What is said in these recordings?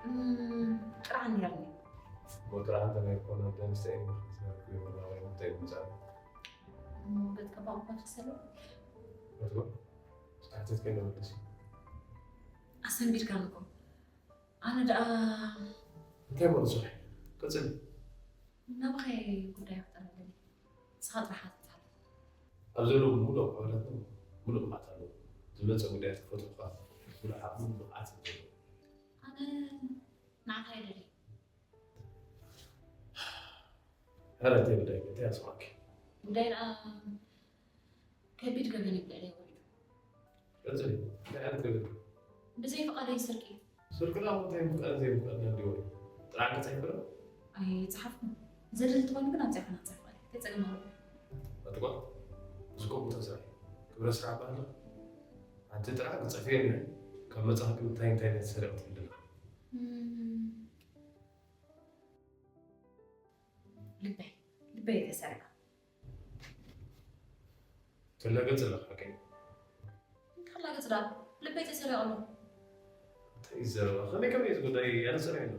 እም፣ ጥራሕ ነይርኒ። ወጥራ እንተ ናይ ኮነ ደንስተይ ንክትነርኩ ይወራወይ እንታይ ይምጻእ እሞ ገጽካ ባእኳ ትክሰሉ? ወጥሮ ሳሕተት ከይነ ወደሲ ኣሰንቢድካ ንኮ ኣነ ደኣ እንታይ ማለት ጽሑፍ ቀጽል ናባኸይ ጉዳይ ክጠረገኒ ንስኻ ጥራሕ ትትሓል ኣብ ዘለዉ ሙሉእ ኣባላትና ሙሉእ ብቕዓት ኣለዎ። ዝመፀ ጉዳያት ክፈትሑ ከዓ ሙሉእ ዓቕምን ብቕዓትን ዘለዎ። ኣነ ንዓኻ ይደሊ ኧረ እንታይ ጉዳይ እንታይ ኣስማዕኪ? ጉዳይ ደኣ ከቢድ ገበን ይብልዕ ይወልዱ ቀፅሊ እንታይ ዓይነት ገበን? ብዘይ ፍቓደይ ስርቂ ስርቅና እንታይ ምፍቃድ ዘይምፍቃድ ነዲወ ጥራሕ ክፅሕፍረ ኣይፀሓፍኩም ዘድሊ ትኾኑ ግን ኣብዚኣ ከናፅሕፋ ተፀገም ኣለዎ ኣጥቋ ዝቆም ተሰሪ ክብረ ስራሕ ባህልና ሓንቲ ጥራሕ ክፅሕፍየ ካብ መፅሓፍ እንታይ እንታይ ናይ ተሰሪቕ ትብልና ልበይ ልበይ ተሰሪቓ ትላገጽ ኣለኻ ሓቀይ እንካላገጽ ዳ ልበይ ተሰሪቑ ኣሎ እንታይ ይዘረባ ከመይ ከመይ እዚ ጉዳይ ያነሰረ የለ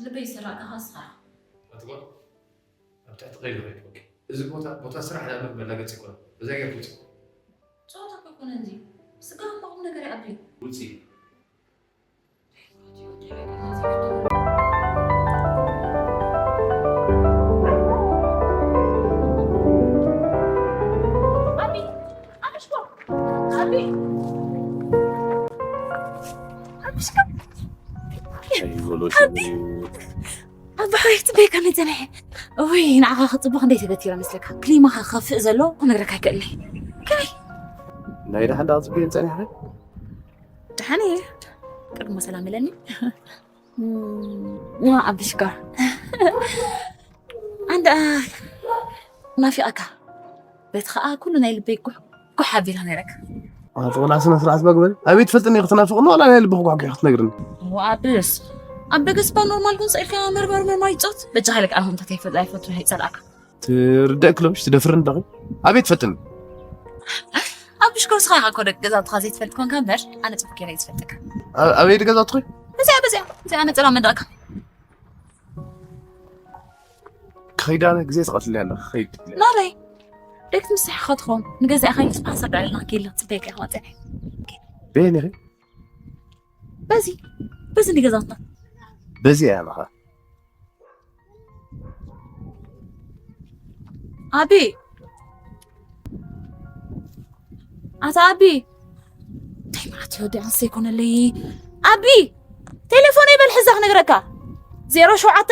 ልበይ ዝሰራቕካ ኸስኻ ኣትጓ ኣብ ትሕቲ ቀይዲ ከይትወኪ እዚ ቦታ ቦታ ስራሕ ዳኣምበር መላገጽ ይኮነ በዛ ገር ውፅእ ጨዋታ ከይኮነ እንጂ ስጋ ማቑም ነገር ይኣቢ ውፅእ ኣባሓይ ትበይ ከመይ ጸኒሐ ወይ ንዓኻ ክጽቡቕ እንደይ ተገቲረ መስለካ ክሊማኻ ክኸፍእ ዘሎ ክነግረካ ኣይክእልኒ ከመይ ናይ ደሓን ዳ ጽቡቕ ጸኒሐ ደሓን እየ ቅድሞ ሰላም ኢለኒ ዋ ዓብሽ ጋር ኣንዳ ናፊቓካ በቲ ከዓ ኩሉ ናይ ልበይ ጉሕ ጉሕ ኣቢላ ነይረካ ኣጥቕላ ስነ ስርዓት መግበል ኣበይ ትፈልጥኒ ክትናፍቕኒ ዋላ ናይ ልብኽ ጓጓ ክትነግርኒ ዋብስ ኣብ ደገስ ባ ኖርማል ግን ስኢልካ መርመር መርማር ይፆት በጃ ሃይለካ ኣሁን እንታይ ይፈልጥ ኣይፈቱ ኣይፀላእካ ትርደእ ክለምሽ ትደፍርን ደኺ ኣበይ ትፈልጥኒ ኣብ ሽኮር ስኻ ኢኻ ኮ ደቂ ገዛውትኻ ዘይትፈልጥ ኮንካ እምበር ኣነ ፅቡቅ ገይረ ዝፈልጠካ ኣበይ ድገዛውትኺ እዚኣ በዚኣ እዚኣ ነፀላ መንደቕካ ከይዳነ ግዜ ትቐትልያ ኣለኻ ከይድ ናበይ ደቂ ምሳሕ ኸትኾን ንገዛእኻ ይፅባሕ ሰዳልና ኬላ ፅበይካ ይኸዋፀ በየን ኢኺ በዚ በዚ ንገዛትና በዚ እያ ኣለኻ ኣቢ ኣታ ኣቢ እንታይ ማለት እዩ ወዲ ኣንስ ዘይኮነለይ ኣቢ ቴሌፎን ይበል ሕዛ ክነግረካ ዜሮ ሸውዓተ